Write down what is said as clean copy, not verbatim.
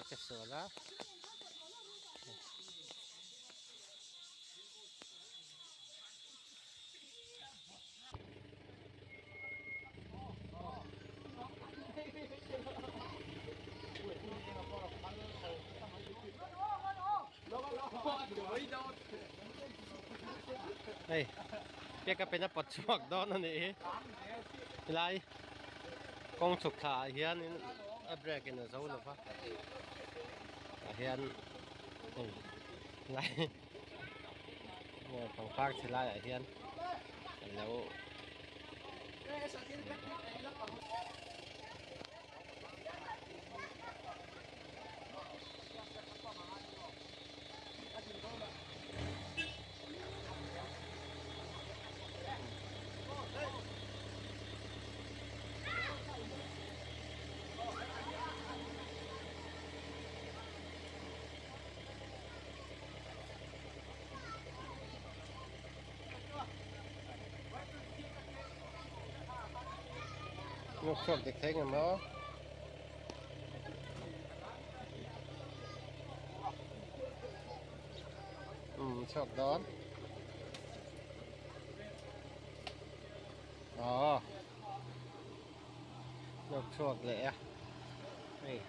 che sual a. Hei pickup in a pawt chhuak dawn a nih hi helai kawng chhuk thla ah hianin a brake in a zo lo va tah hian hei helai pangpar chhe laiah hian alo Nuk chhuak dik thei ngem maw? Um chhuak dawn. Aw. Nuk chhuak leh a. Hei.